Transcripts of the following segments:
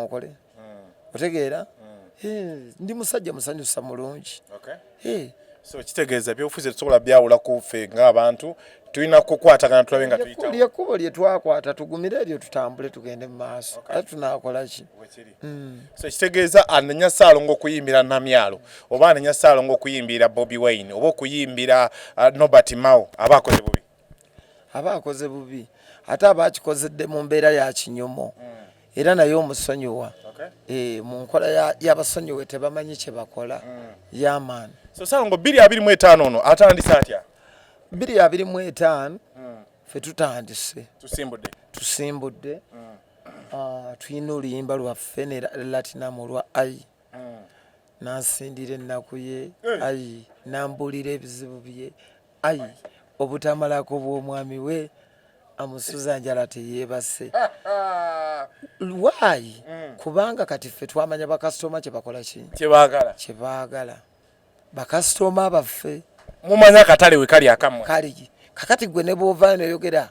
nkonkole. Otegeera? Ndi musajja musanyusa mulungi. So kitegeeza ebyobufuzi tetusobola byawula ku ffe ng'abantu, tulina kukwatagana tulabe nga tuyitawo. Lyekkubo lye twakwata, tugumire eryo, tutambule tugende mu maaso. Ate tunaakola ki? So kitegeeza anenya Ssaalongo okuyimbira Namyalo, oba anenya Ssaalongo okuyimbira Bobi Wine, oba okuyimbira Norbert Mao, aba akoze bubi? Aba akoze bubi, ate aba akikozedde mu mbeera ya kinyumo, era naye omusonyiwa. Mu nkola y'abasonyiwe tebamanyi kye bakola yamaani. So Ssaalongo, 2025 ono atandise atya? 2025 ffe tutandise. Tusimbudde. Tusimbudde. Tulina oluyimba lwaffe ne Latinum olwa ai nansindira ennaku ye, ai nambuulira ebizibu bye, ai obutamalako bw'omwami we amusuza njala teyeebase. Why? Kubanga kati ffe twamanya bakasitoma kye bakola ki? Kyebaagala. Kyebaagala bakasitoma baffe. Mumanyi akatale we kali akammwe. Kali kakati gwe ne bw'ovaayo noyogera,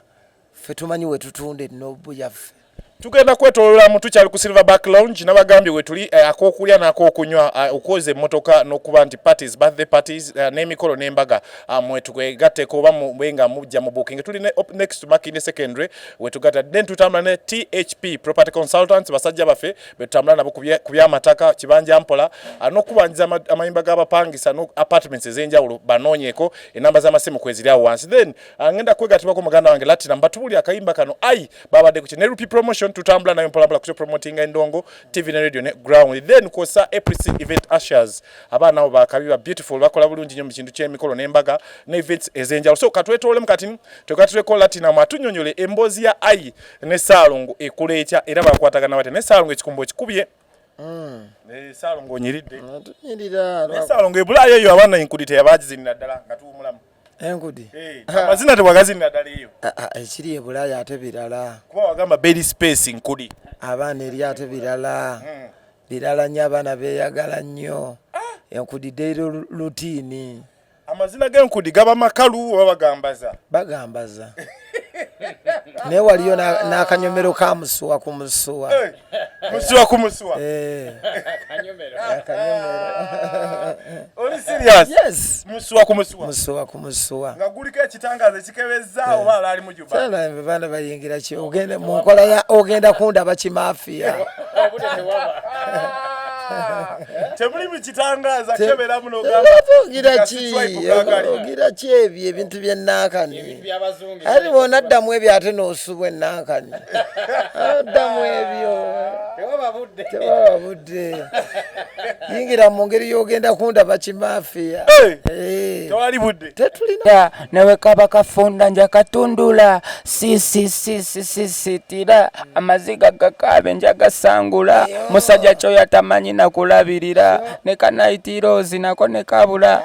ffe tumanyi we tutunda ennobu yaffe. Tugenda kwetololamu, tukyali ku Silverback Lounge. Nabagambye wetuli, akokulya n'akokunywa, okwoza emmotoka n'okuba nti parties, birthday parties, n'emikolo n'embaga, mwe tugatteko oba mube nga mujja mu booking. Tuli ne up next to Makindye Secondary wetugatta. Then tutambula ne THP Property Consultants, basajja baffe betutambula nabo ku by'amataka, kibanja mpola, n'okubanjiza amayumba g'abapangisa no apartments ez'enjawulo. Banoonyeeko, enamba z'amasimu kweziri awo wansi. Then ngenda kwegattibwako muganda wange Latina, mbatubuulire akayimba kano ai babadde ku ki ne Rupi Promotion. Tutambula nayo mpolampola ku promotinga endongo TV ne radio ne ground. Then kwosa April Event Ushers, abaana abo bakabi ba beautiful, bakola bulungi nnyo mu kintu ky'emikolo n'embaga ne events ez'enjawulo. So katwetoolemu kati twegattuleko Latina atunyonyole emboozi ya ai ne Ssaalongo ekula etya, era bakwatagana batya ne Ssaalongo. Ekikumbo ekikubye. Ssaalongo onyiridde. Tunyirira. Ne Ssaalongo ebulaayo eyo abaana enkudi teyabagizinira ddala nga tuwumulamu? Enkudi? Amazina tewagazinira ddala eyo? Ah, ah, ekiri ebulaaya ate birala. Kuba wagamba beri space nkudi. Abaana eri ate birala, birala nnyo. Abaana beeyagala nnyo enkudi, daily routine. Amazina g'enkudi gaba makalu oba bagambaza? Bagambaza, naye waliyo n'akanyomero ka musuwa ku musuwa. Musuwa ku musuwa? Eh, akanyomero. Oli serious? Yes. Musuwa ku musuwa? Musuwa ku musuwa. Nga guliko ekitangaza ekikebeza oba alaali mujuba? Sana baana bayingira ki, ogenda mu nkola ya ogenda kundaba kimafiya. Temuli mu kitangaza kebera muno ogamba? Ogira ki, ogira ki ebyo ebintu byenankani, ate bwonaddamu ebyo ate n'osubwa enankani, addamu ebyo tewaba budde. Yingira mu ngeri y'ogenda kundaba kimafiya. Tewali budde. Tetulina. Nawe kaba kafunda nja katundula sisisisisisitira amaziga gakabe njagasangula. Musajja kyoyo atamanyi nakulabirira ne kanaitirozi nako nekabula.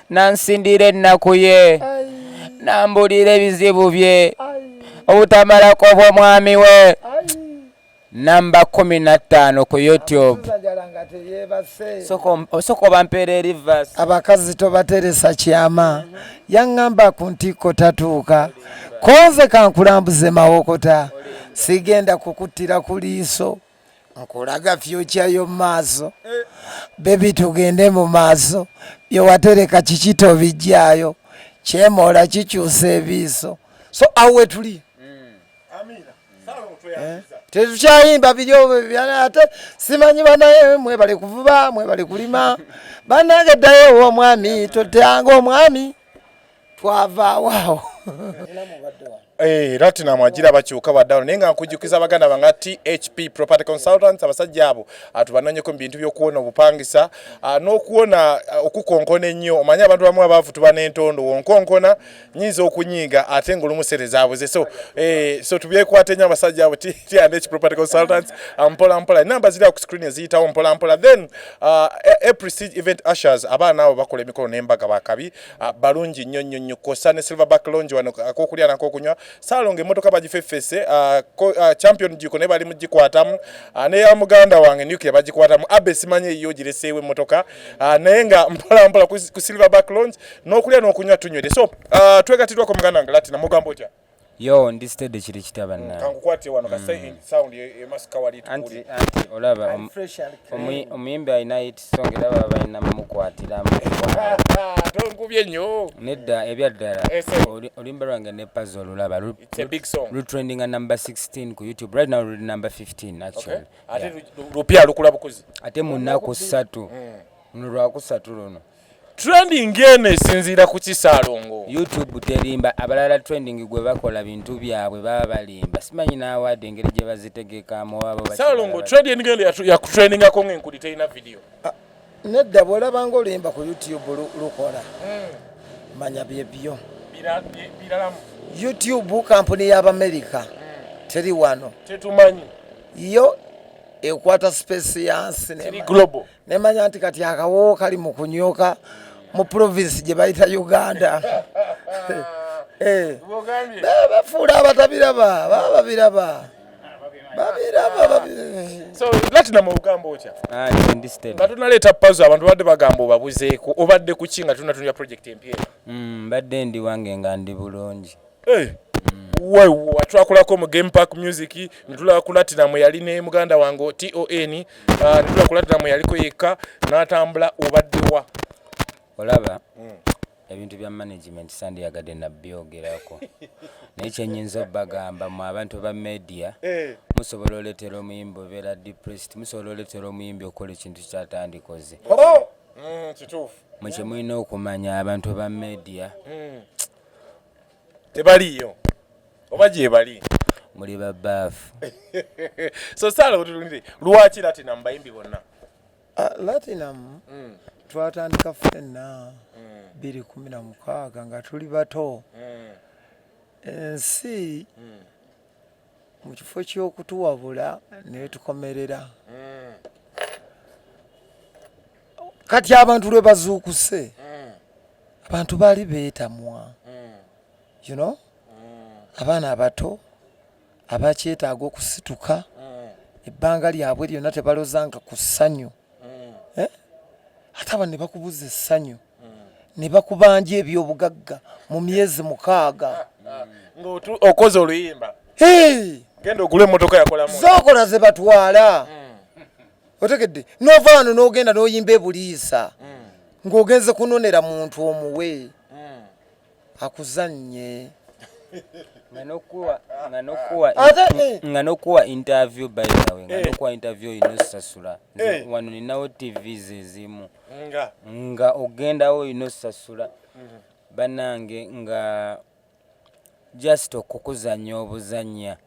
Nansindira ennaku ye, nambulira ebizibu bye, obutamalako bw'omwami we. Namba 15 ku YouTube. Njala nga teyeebase. Soka obampeera eri verse. Abakazi tobateresa kyama, yaŋŋamba ku ntikko tatuuka. Konze kankulambuze mawokota, sigenda kukuttira ku liiso, nkulaga future yo maaso. Baby, tugende mu maaso, byewatereka kiki tobijjaayo, kyemoola kikyusa ebiiso. So awo we tuli. Tetukyayimba biri ate simanyi. Banaye mwebale kuvuba, mwebale kulima. Banange, ddayo ew'omwami, totyanga omwami, twavaawo awo. Latinum agira bakyuka baddawo, naye nga nkujjukiza baganda banga THP Property Consultants, abasajja abo tubanonyeko mu bintu by'okuwona obupangisa, n'okuwona okukonkona ennyo. Omanyi abantu bamu abaavu tuba n'entondo, wonkonkona nyinza okunyiiga ate ng'olumu sente zaabuze. So so tubyekwate nnyo abasajja abo T&H Property Consultants. Mpola mpola, enamba ziri awo ku screen eziyitawo mpola mpola. Then April Event Ushers, abaana abo bakola emikolo n'embaga, bakabi, balungi nnyo nnyo nnyo. Kosa ne Silverback Lounge wano, akokulya nakokunywa. Saalongo emmotoka bagifeffese, Champion jiko naye bali mugikwatamu, neya muganda wange nuclear bagikwatamu. Abe simanyi eyo gireseewo emmotoka, naye nga mpola mpola ku Silverback Lounge n'okulya n'okunywa tunywere. So twegattirwako muganda wange Latina, mugamba otya? Yo ndi steady, kiri kitya bannange? Kankukwate wano kasita sound emasuka wali. Anti tukuli. Anti olaba Fresh and clean. Omuyimbi alina hit song era baba balina mumukwatiramu. Tonkubye nnyo. Nedda, ebyaddala. Eh, sir. Oluyimba lwange ne Pazo olulaba It's a big song. lutrendinga number 16 ku YouTube right now, luli number 15 actually. Okay. Ate Yeah. lupya lukula bukuzi. Ate mu nnaku 3, luno lwakusatu luno. Trending eno esinziira ku kisaalongo. YouTube terimba. Abalala trending gwe bakola bintu byabwe baba balimba, simanyi n'awaadi engeri gye bazitegekamu abo. Saalongo, trending eno yakutrendingako ng'enkuli terina video. Nedda, bw'olabanga oluyimba ku YouTube lukola, manya byebyo. Biralamu. YouTube kampuni y'Abamerika, teri wano. Tetumanyi. Yo ekwata space yansi. Teri global. Nemanya nti kati akawoowo kali mu kunyoka mu province gye bayita Uganda. Eh. Bwogambye. Bafuula abatabiraba, baba babiraba, babiraba So Latinum, ogamba otya? Ndi steady. Nga tunaleeta Pazo, abantu badde bagamba obabuzeeko, obadde kuki nga tunatunira project empya eno? Mbadde ndi wange nga ndi bulungi. Eh, wewa twakulako mu Game Park Music, netulaba ku Latinum yali ne muganda wange ton, netulaba ku Latinum yaliko yekka n'atambula. Obaddewa? Olaba ebintu bya management sandiyagadde nabyogerako, naye kyenyinza obbagamba mu abantu ba media, musobola oleetera omuyimbi obeera depressed, musobola oleetera omuyimbi okukola ekintu kyatandikoze. Kituufu. Mwe kyemulina okumanya, abantu ba media Tebaliiyo oba gyebali? Muli babaafu. So saala otulinde, lwaki Latinum bayimbi bonna? Ah, Latinum twatandika ffenna 2016 nga tuli bato. Ensi mu kifo ky'okutuwabula netukomerera. Kati abantu lwe bazuukuse, abantu baali beetamwa, abaana abato abakyetaaga okusituka ebbanga lyabwe lyonna tebalozanga ku ssanyu. Eh? Ate aba ne bakubuza essanyu ne bakubanja ebyobugagga mu myezi 6. Okoze oluyimba, Hey! genda ogule emmotoka yakolamu. Zokola ze batwala, otegedde? Nova wano n'ogenda n'oyimba ebuliisa ng'ogenze kunonera muntu omuwe akuzannye. Nga Ate, eh. Nga nokuwa interview, by the way, nga nokuwa interview olina osasula. Nze wano ninawo TVs ezimu nga nga ogendawo olina osasula, bannange, nga just okukuzanya obuzanya.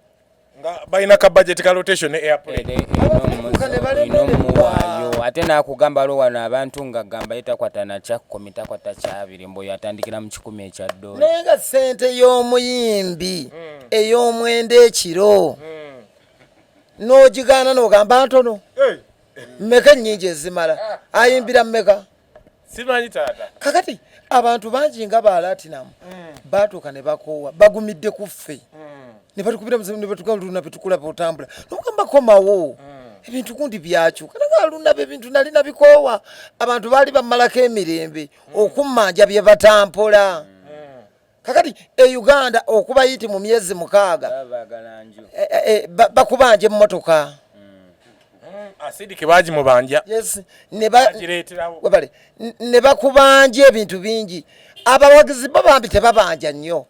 Nga balina ka budget ka rotation ne airplane. Abavubuka ne Olina balemererwa. omuwaayo, ate n'akugamba waliwo wano abantu nga gamba ye takwata na 10, takwata 20, mbu oyo atandikira mu 100 ekya ddoola. Naye nga ssente y'omuyimbi ey'omwenda ekiro n'ogigaana n'ogamba ntono. Hey, Mmeka ennyingi ezimala? Ayimbira mmeka? Simanyi taata. Kakati abantu bangi nga ba Latinum batuuka ne bakoowa, bagumidde ku ffe ne batukubira muzimu ne batuga lunabe tukulaba otambula nogamba komawo, ebintu gundi byakyuka naga lunabe ebintu nali nabikoowa. Abantu baali bamalako emirembe okummanja bye batampola. Kakati e Uganda okuba hit mu myezi 6, Babaagala nju. bakubanja emmotoka. Asidike bagimubanja. Yes, ne ba Bagireeterawo. Webale. Ne bakubanja ebintu bingi. Abawagizi bo bambi tebabanja nnyo.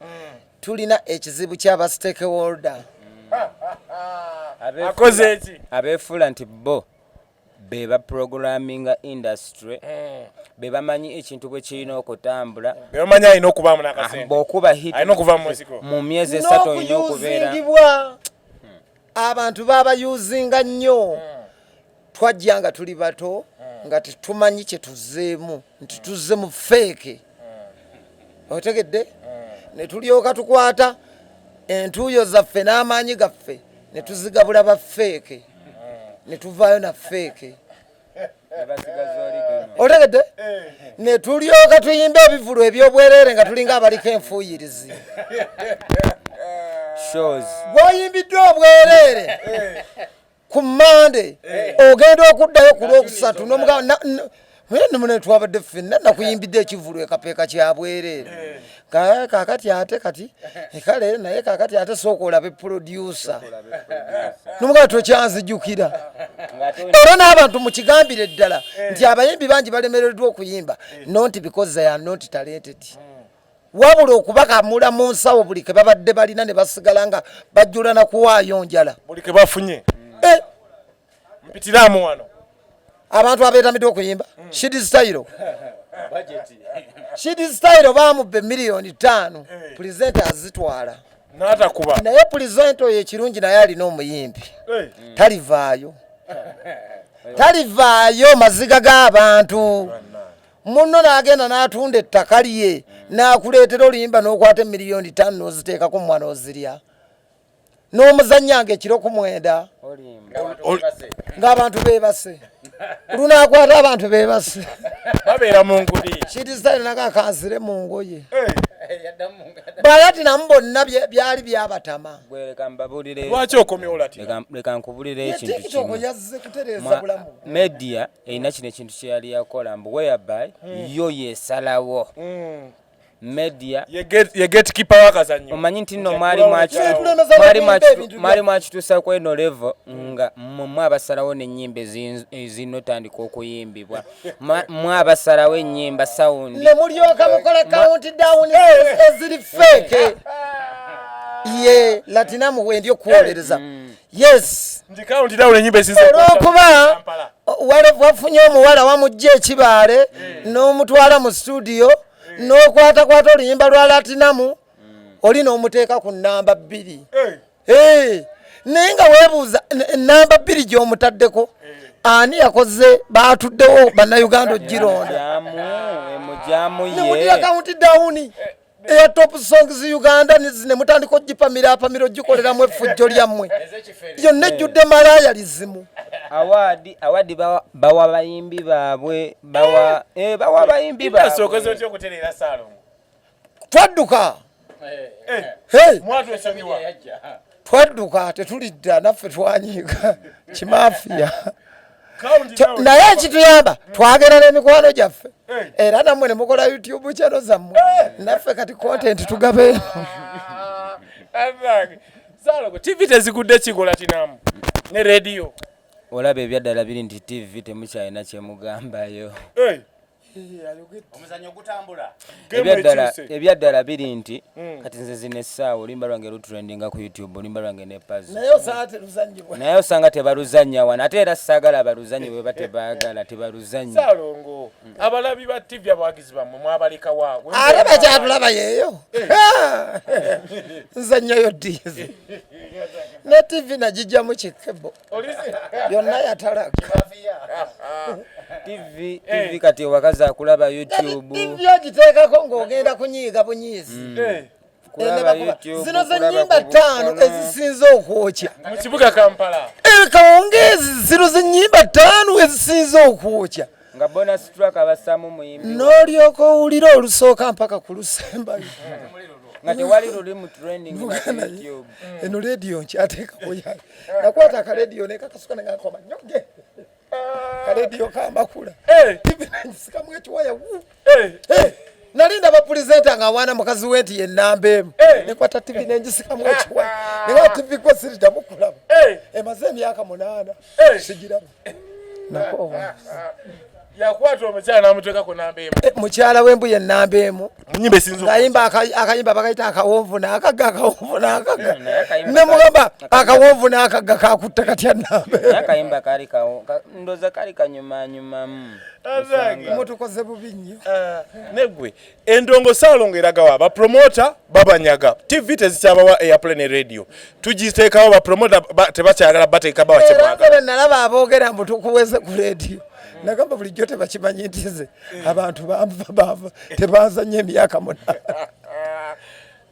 Tulina ekizibu ky'aba stakeholder. Akoze eki? Abeefuula nti bo be baprogramminga industry, be bamanyi ekintu bwe kirina okutambula. Bebamanyi alina okubaamu n'akasente. Bw'okuba hit Alina okuva mu nsiko. mu myezi 3 olina okubeera N'okuyuzingibwa, abantu babayuzinga nnyo. Twajja nga tuli bato nga tetumanyi kye tuzzeemu, nti tuzze mu fake, otegedde? Ne tulyoka tukwata entuuyo zaffe n'amaanyi gaffe ne tuzigabula ba fake, ne tuvaayo na fake. Ne basigaza original. Otegedde? Ne tulyoka tuyimba ebivulu ebyobwereere nga tulinga abaliko enfuuyirizi. Shows. Gw'oyimbiddwa obwereere ku Mande, ogenda okuddayo ku Lwokusatu n'omugamba Naye mune twabadde ffenna nakuyimbidde ekivulu ekapeeka kya bwereere. Eh. Kakati ate kati eh, kale naye kakati ate sooka olabe producer. Nomugaa tokyanzijukira. Era n'abantu mukigambire ddala eh. nti abayimbi bangi balemereddwa okuyimba not because they are not talented. Wabula okubakamula mu nsawo buli ke babadde balina ne basigala nga bajjula na kuwaayo njala. Buli ke bafunye. Mpitiramu wano. Abantu abeetamidde okuyimba mm. Shidi style Shidi style bamubba emiliyoni ttaano hey. Pulezidenti azitwala n'atakuba naye pulezidenti oyo ekirungi naye alina omuyimbi hey. Talivaayo talivaayo maziga g'abantu munno n'agenda n'atunda ettaka lye n'akuleetera oluyimba n'okwata emiliyoni ttaano n'oziteekako mwana ozirya n'omuzannya nga ekiro ku mwenda ng'abantu beebase lunakwata abantu beebase babeera mu nguli kitisainaga kansire mu ngoye balati namu bonna byali byabatama lwaki okomyewo leka nkubulire ekintu kimu yazze kutereeza bulamu media erina kino ekintu kyeyali yakola mbu whereby yo yesalawo media ye gatekeeper w'akazannyo omanyi nti nno mwali mwakituusa ku eno level nga mmwe abasalawo n'ennyimba ezinotandika okuyimbibwa mwe abasalawo ennyimba sound ne mulyoka mukola count down eziri fake ye latinamu wendi okuwolereza yes nti count down ennyimba ezize olwokuba wafunye omuwala wamujja ekibaale n'omutwala mu studio n'okwatakwata oluyimba lwa latinamu oli n'omuteeka ku nnamba bbiri naye nga weebuuza ennamba bbiri gy'omutaddeko ani yakoze baatuddewo bannayuganda ogironda nemudira kawunti dawuni eya top songs Uganda ne mutandika ogipamira apamira ogikoleramu effujjo lyammwe yonna ejjudde malaaya lizimu. Award award bawa bayimbi baabwe bawa bawa bayimbi baabwe. Sokoze otya okutereera Ssalongo? Twadduka. Twadduka tetulidda naffe twanyiiga kimafiya. Naye ekituyamba twagenda n'emikwano gyaffe era nammwe ne mukola YouTube channel zammwe naffe kati content tugabe. Ssalongo TV tezigudde kigola kinamu ne radio. Olaba ebyaddala biri nti TV temukyalina kyemugambayo. Omuzannyo gutambula. Ebyaddala biri nti kati nze zino essaawa oluyimba lwange lutrendinga ku YouTube, oluyimba lwange ne Pazo. Naye osanga tebaluzannya wano ate era saagala baluzannye bwe batebaagala tebaluzannya. Ssalongo abalabi ba TV abawagizi bammwe mwabaleka wa? Ate bakyatulaba yeeyo. Nzannyayo ddiizi. Ne TV nagijjamu kikebo. Yonna yatalaga. TV kati ewaka zakulaba YouTube. TV ogiteekako ng'ogenda kunyiiga bunyiizi. Zino ze nnyimba ttaano ezisinze okwokya mu kibuga Kampala. Kawungeezi zino ze nnyimba ttaano ezisinze okwokya. Nga bonus track abasaamu muyimbi. N'olyoka owulira olusooka mpaka ku lusembayo. Nga tewali luli mu trending ku YouTube. Eno radio nkyateekako yange. Nakwata akaleediyo ne kakasuka ne gankoma nnyo. Kaleediyo kamakula. TV nensikamu ekiwaya wu. Nali ndaba pulezidenti ng'awaana mukazi we nti ye nnamba emu. Nekwata TV nengisikamu ekiwaya. Naye TV gwe siriddamu kulaba. Emaze emyaka 8 sigiraba. Nakoowa. Yakwata omukyala n'amuteeka ku namba emu. Mukyala w'embu ye nnamba emu. Munyimba esinze Kayimba akayimba bakayita akawonvu n'akagga akawonvu n'akagga. Ne mugamba akawonvu n'akagga kakutta katya nnamba emu. Akayimba kali ndoza kali kanyumanyumamu. Mutukoze bubi nnyo. Negwe endongo Ssalongo eragawa abapromota babanyaga. TV tezikyabawa airplay ne radio. Tugiteekawo bapromota tebakyagala bateeka bawa kye baagala. Era nalaba aboogera mbu tukuweze ku radio. Nagamba bulijjo tebakimanyi nti nze abantu bava tebanzannya emyaka 8.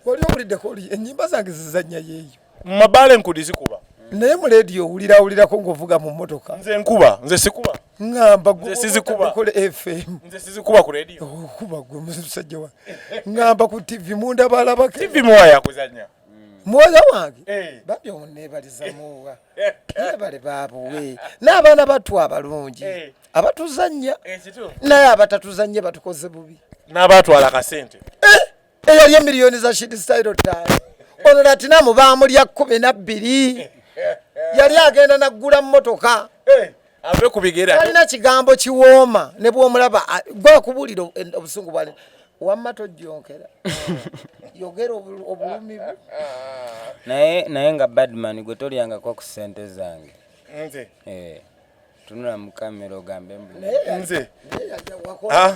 Wali owuliddeko oli ennyimba zange zizannya yeeyo. Mu mabaala enkudi zikuba. Naye mu radio owulira-awulirako ng'ovuga mu mmotoka. Nze nkuba, nze sikuba. Ŋŋamba gwe Nze sizikuba. Okole FM. Nze sizikuba ku radio. Okuba gwe musajja wange. Ŋŋamba ku TV munda balabako. TV muwa yakuzannya. Mwoyo wange. Bambi oneebaliza muwa. Yeebale baabuwe. N'abaana battu abalungi. Abatuzannya naye abatatuzannye batukoze bubi. N'abatwala akasente. Eyali emiliyoni za Shidi Style 5 ono Latinamu baamulya 12. Yali agenda naggula mmotoka. Ave ku bigere. Talina kigambo kiwooma ne bw'omulaba gwakubuulira obusungu bwali wamma tojjonkera. Yogera obulumi bwo. Naye nga Badman gwe tolyangako ku ssente zange. Nze. Tunula mu kamera ogambe mbu nze.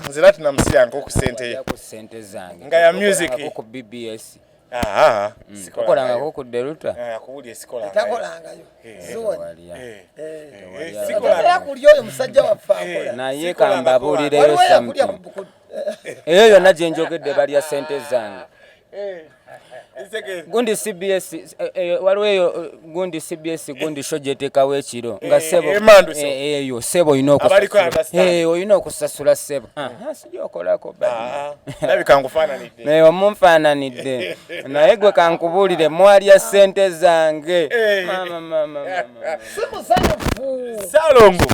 Nze Latinum siryanko ku ssente ye. Ku ssente zange. Nga ya music. Tokolangako ku BBS. Tokolangako ku Delta. Akuwulira sikolangayo. Takolangayo. Ziwonye. Sikolangayo. Kulya oyo musajja waffe akola. Naye kambabuulireyo something. Eyo yonna gye njogedde balya ssente zange. Gundi CBS, waliwo eyo gundi CBS gundi show gyeteekawo ekiro nga ssebo eyo ssebo olina okusasula. Olina okusasula ssebo. Sijja okolako ndabika nkufaananidde. Naye omunfaananidde. Naye gwe kankubuulire mwalya ssente zange. Mama, mama, mama. Si musanyufu. Ssalongo.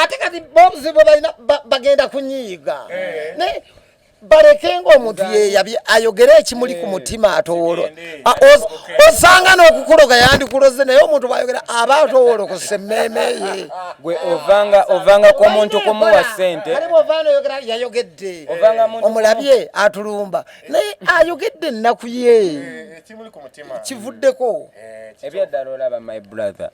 Ate kati obuzibu balina bagenda kunyiiga. Naye balekenga omuntu yeyabye ayogere ekimuli ku mutima atowolo. Osanga n'okukuloga yandikuloze naye omuntu bw'ayogera aba atowolokose emmeeme ye. Gwe ovanga ku muntu kumuwa ssente. Kale bw'ova n'oyogera yayogedde. Omulabye atulumba naye ayogedde ennaku ye. Ekimuli ku mutima. Kivuddeko. Ebyaddala olaba my brother.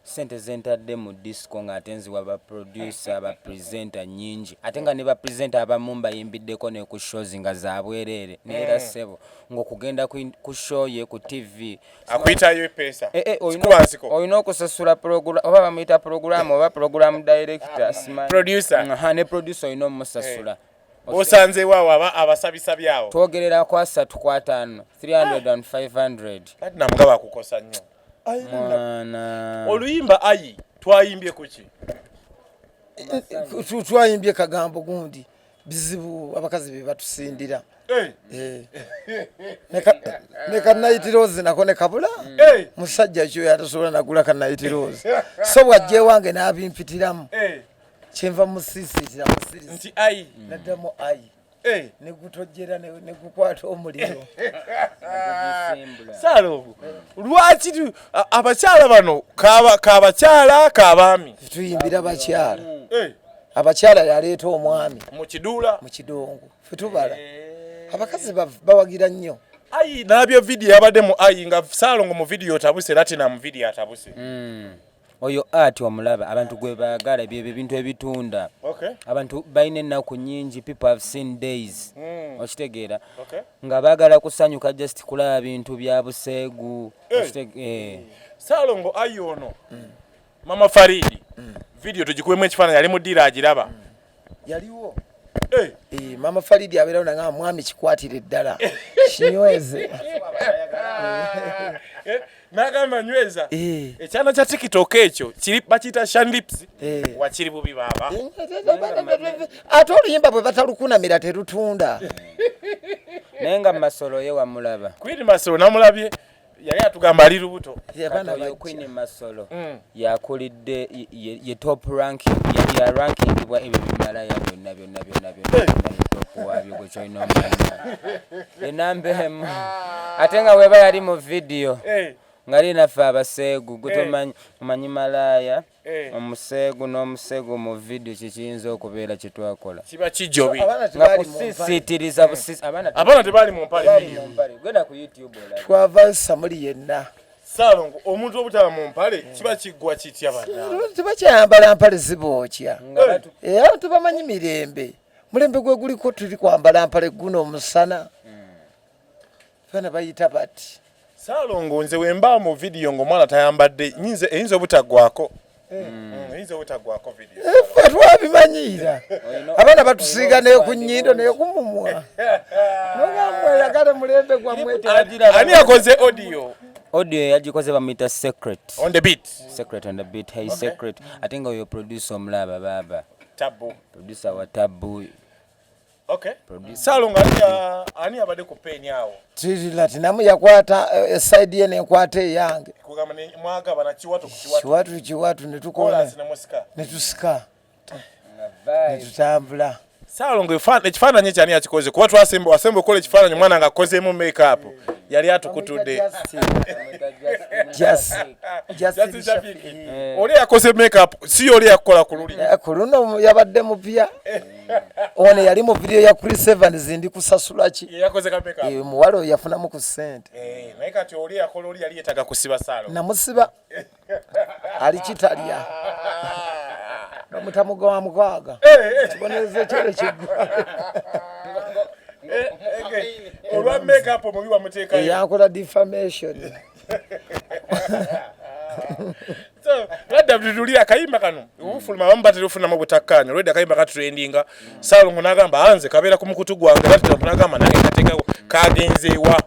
Ssente zentadde mu disco ng'ate nziwa ba producer, ba presenter nnyingi. Ate nga ne ba presenter abamu mbayimbiddeko ne ku shows nga za bwereere. Naye era ssebo ng'okugenda ku show ye ku TV. Akuyitayo eppeesa. Sikuba nsiko. Olina okusasula oba bamuyita program oba program director, simanyi. Producer. Ne producer olina omusasula. Osanzeewo awo abasabisabi awo. Twogerera ku 3 ku 5, 300 and 500. Platinum nga bakukosa nnyo. Mwana. Oluyimba ayi twayimbye kuki? Twayimbye kagambo gundi bizibu abakazi be batusindira. Ne ka night rose nako ne kabula. Musajja kyo yatasobola nagula ka night rose. So bw'ajja ewange n'abimpitiramu. Kyenva musiisiitira musirisi. Nti ayi. Naddamu ayi. Ne gutojjera ne gukwata omuliro. Ssalongo, lwaki abakyala bano kabakyala kabaami? Tuyimbira bakyala. Abakyala yaleeta omwami. Mu kiduula? Mu kidongo. Ffe tubala. Abakazi bawagira nnyo. Ayi nalabye vidiyo yabadde mu ayi nga Ssalongo mu vidiyo otabuse Latinum mu vidiyo atabuse. Oyo art omulaba abantu gwe baagala byebyo ebintu ebitunda. Abantu balina ennaku nnyingi, people have seen days. Okitegeera? Nga baagala kusanyuka just kulaba bintu bya buseegu. Ssalongo ayi ono Mama Faridi video tugikubemu ekifaananyi yali mu ddiiro agiraba. Yaliwo. Mama Faridi abeerawo nangamba mwami kikwatire ddala kinyweze. N'agamba nyweza. Ekyana kya TikTok ekyo kiri bakiyita Shan Lips. Wakiri bubi baaba. Ate oluyimba bwe batalukunamira terutunda. Naye nga Masolo ye wamulaba. Queen Masolo namulabye yali atugamba ali lubuto. Oyo Queen Masolo yakulidde ye top ranking ya ranking bwa ebyo bimalaya byonna byonna byonna byonna top waabyo gwe kyolina omanya. Enamba emu ate nga weba yali mu video nga linaffe abaseegu gwe tomanyi omanyi malaaya omuseegu n'omuseegu mu video kikiyinza okubeera kye twakola. Kiba kijobi. Nga kusisiitiriza busisi. Abaana tebaali mu mpale. Genda ku YouTube olabe. Twava Samuli yenna. Ssalongo omuntu obutaba mu mpale kiba kiggwa kitya bannange? Tebakyayambala mpale zibookya. Era tubamanyi mirembe. Mulembe gwe guliko tuli kwambala mpale guno omusana. Fena bayita bati. Ssalongo nze wemba mu video ng'omwana tayambadde eyinza obutaggwako. Eyinza obutaggwako video. Ffe twabimanyiira. Abaana batusiiga ne ku nnyindo ne ku mumwa. Nogamba oyagala mulembe gwammwe. Ani yakoze audio? Audio yagikoze bamuyita Secret. On the beat. Secret on the beat. Hey Secret. Ate nga oyo producer omulaba baaba. Tabu. Producer wa Tabu. Okay. Ssalongo ani abadde ku pen awo? Latinamu yakwata side ye n'enkwata eyange. Kugamba ne mwagabana kiwatu ku kiwatu. Kiwatu kiwatu ne tukola. Chorus ne musika. Ne tusika. Netutambula. Saalongo, ekifaananyi ekyo ani yakikoze? Kuba twasemba wasemba okukola ekifaananyi, omwana nga akozeemu make-up, yali atukutudde. Justin Justin Shafiki. Oli yakoze make-up, si oli yakukola ku luli? Ku luno yabadde mupya. Ono yali mu video ya Chris Evans, ndi kusasula ki. Ye yakoze ka make-up. Muwala oyo yafunamu ku ssente. Naye kati oli yakola, oli yali yeetaaga kusiba Saalongo. Namusiba, ali kitalya bamutamuga wa mukaaga, kibonerezo kyere kiggwa. Olwa make-up omubi wamuteekayo. Yankola defamation. So ladda tutulire akayimba kano obufuluma, abamu batera ofunamu obutakkaanya. Olwedde akayimba katrendinga, Saalongo n'agamba anze kabeera ku mukutu gwange, Latinam n'agamba nange kateekawo, kagenzeewa?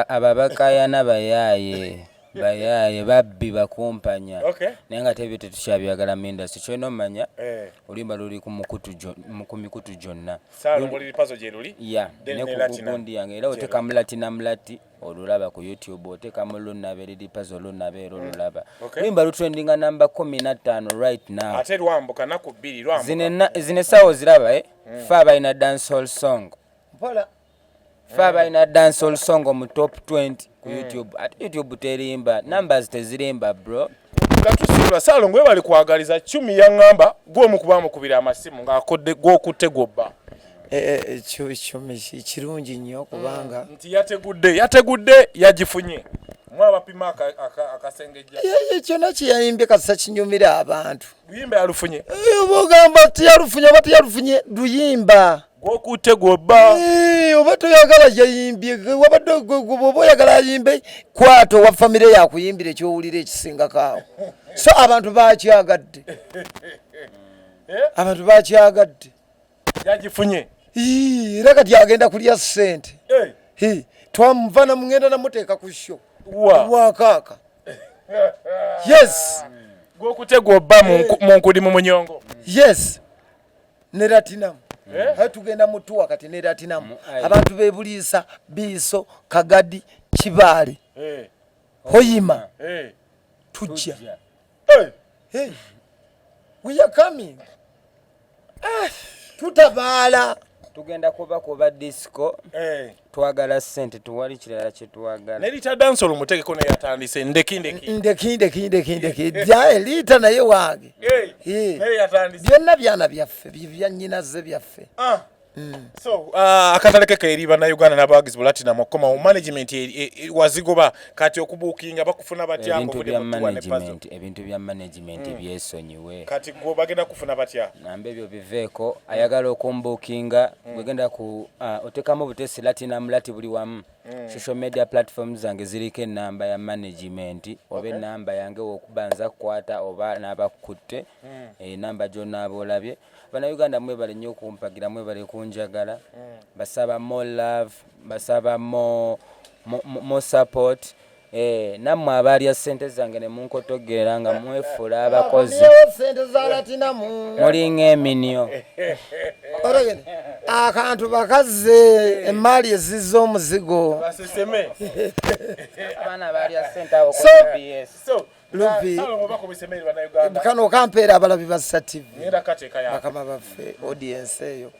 Aba bakayana bayaaye, bayaaye, babbi, bakumpanya. Naye nga tebyo tetukyabyagala mu industry. Kyolina omanya, oluyimba luli ku mukutu ku mikutu gyonna. Saalongo liri pazo gye luli. Ya. Then ne ne ku Latinum. Gundi yange era oteekamu Latinam Lati olulaba ku YouTube, oteekamu Lunaba eriri pazo Lunaba era olulaba. Oluyimba lutrendinga namba 15 right now. Ate lwambuka naku 2 lwambuka. Zino essaawa oziraba, eh? Fe abalina dancehall song. Mpola. Fe abalina dancehall song mu top 20 ku YouTube. Ate YouTube terimba, numbers tezirimba, bro. Nga tusiibula, Saalongo webali kwagaliza Cumi, yaŋŋamba gw'omu kuba amukubira amasimu ng'akodde gw'okutte gwobba. Kyumi kirungi nnyo kubanga nti yategudde, yategudde, yagifunye mwe abapima akasengejja. Ye kyonna kyeyayimbye kasita kinyumira abantu. Luyimba yalufunye. Oba ogamba tiyalufunye oba tiyalufunye, luyimba. Gwokutte gwobba. Oba toyagala yayimbye, wabadde oba oyagala ayimbe, kwata owa famire yakuyimbira ekyowulira ekisingako awo. So abantu bakyagadde, abantu bakyagadde. Yagifunye. Ii, era kati agenda kulya ssente. Twamuva namugenda namuteeka ku show. Wa. Lwakaaka, yes. Gwokutte gwobba mu nkudi mu munyongo. Yes, ne Latinamu. Eh? Tugenda mutuwa kati ne Latinamu. Aye. Abantu bebuliisa Biiso, Kagadi, Kibaale, Hoyima. Tujja. Hey, we are coming. Ah, tutabaala. Tugenda kuba kuba disco. Twagala ssente, tuwali kirala kyetwagala. Ne Rita dancehall mutegeko naye yatandise ndeki ndeki. Ndeki ndeki ndeki ndeki ja Elita naye wange. Naye yatandise. Byonna byana byaffe, bya nnyinaze byaffe. Ah. So akatale ke eri bannayuganda n'abawagizi Bulatinam okukoma mu management wazigoba, kati okubuukinga bakufuna batya? Ebintu ng'ovudde bya mu tour ne Pazo? management, ebintu bya management byesonyiwe. Kati gwe bagenda kufuna batya? Namba ebyo biveeko. Ayagala okumbuukinga, gwegenda ku otekamu butesi Latinam Lati buli wamu. Social media platforms zange ziriko enamba ya management oba enamba yange, wokuba nza kukwata oba n'abakutte enamba gy'onaaba olabye. Bannayuganda mwebale nnyo okumpagira, mwebale kunjagala. Basaba more love, basaba more support. Nammwe abaalya ssente zange ne munkotogera nga mwefuula abakozi. Akomyewo sente za Latinamu. Mulinga eminyo. Otegedde? Akantu bakazze emaali ezizza omuzigo. Baseseme. Abaana baalya ssente awo ku BS. So Lupi. Salongo bakubise eri bannayuganda. Kano kampeera abalabi ba Sa TV. Ngenda kateeka ya bakama baffe, audience eyo,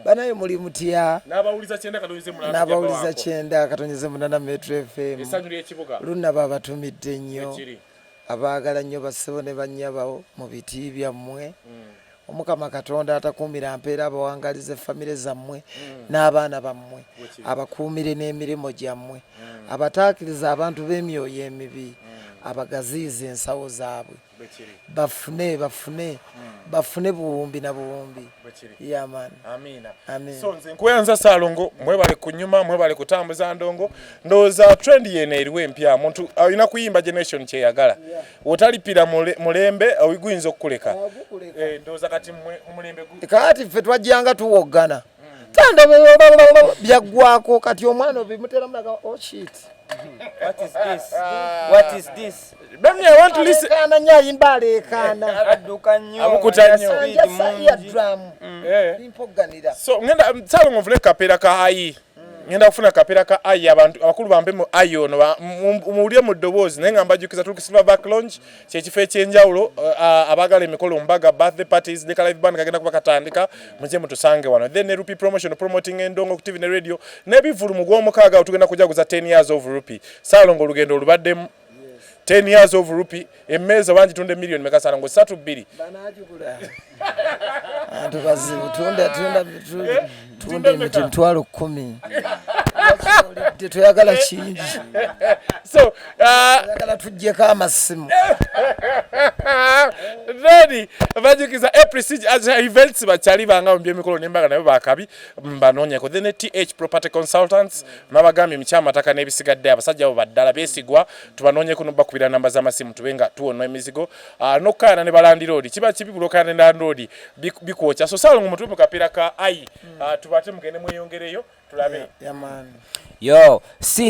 banaye muli mutya? N'abawuliza 90.8. N'abawuliza 90.8 Metro FM. Essanyu ly'ekibuga. Lunaba abatumidde nnyo. Ekiri. Abaagala nnyo bassebo ne bannyabawo mu biti byammwe. Omukama Katonda atakuumira mpeera abawangalize famire zammwe n'abaana bammwe, abakuumire n'emirimu gyammwe, abataakiriza abantu b'emyoyo emibi, abagaziiza ensawo zaabwe, Bwekiri. bafune bafune bafune buwumbi na buwumbi. Bwekiri. Yaman. Amiina. Amiina. So nze nkweyanza Saalongo, mwebale kunyuma, mwebale kutambuza ndongo. Ndowooza trend yeno eriwo empya, muntu alina kuyimba generation kyeyagala, otalipira mulembe guyinza okukuleka. Ndowooza kati mmwe omulembe Kaati ffe twajjanga tuwoggana tanda byaggwako, kati omwana obimuteramu naga, oh shit. What is this? What is this? Bami, I want to listen. Aleekaana nnyo, ayimba aleekaana. Adduka nnyo. Abukuta nnyo. Speed Anjasa mungi. eardrum. Mpogganira. So ngenda Saalongo nfune kapeera ka ayi. Ngenda kufuna kapeera ka ayi, abantu abakulu bampe mu ayi ono muwulire mu ddoboozi. Naye nga mbajjukiza, tuli ku Silverback Lounge, kyekifo ekyenjawulo abaagala emikolo, mbaga, birthday parties ne ka live band kagenda kuba katandika. Mujje mutusange wano. Then ne Rupi Promotion, promoting endongo ku TV ne radio n'ebivulu. Mu gw'omukaaga awo tugenda kujaguza 10 years of Rupi. Saalongo, olugendo olubaddemu, 10 years of Rupi. Emmeeza bangitunda emiliyoni meka, Saalongo? Ssatu, bbiri? Banagigula antu bazibu. Tunda, tunda, tunda emiti 100,000. Tetweyagala kingi. So oyagala tuggyeko amasimu. Then bajukiza Prestige as Events, bakyali banga mu byemikolo n'embaga, nabo bakabi, mbanoonyeko. Then TH Property Consultants, nabagambye emikyamataka n'ebisigadde, abasajja abo baddala beesigwa, tubanoonyeko nobakubira namba z'amasimu tube nga tuwona emizigo. N'okukaayana ne balandiroodi kiba kibi, buli okaayana ne landiroodi bikwokya. So Saalongo, mutube mu kapiira ka ayi, tubate mugende mweyongereyo tulabe. Yamaani. Yo si.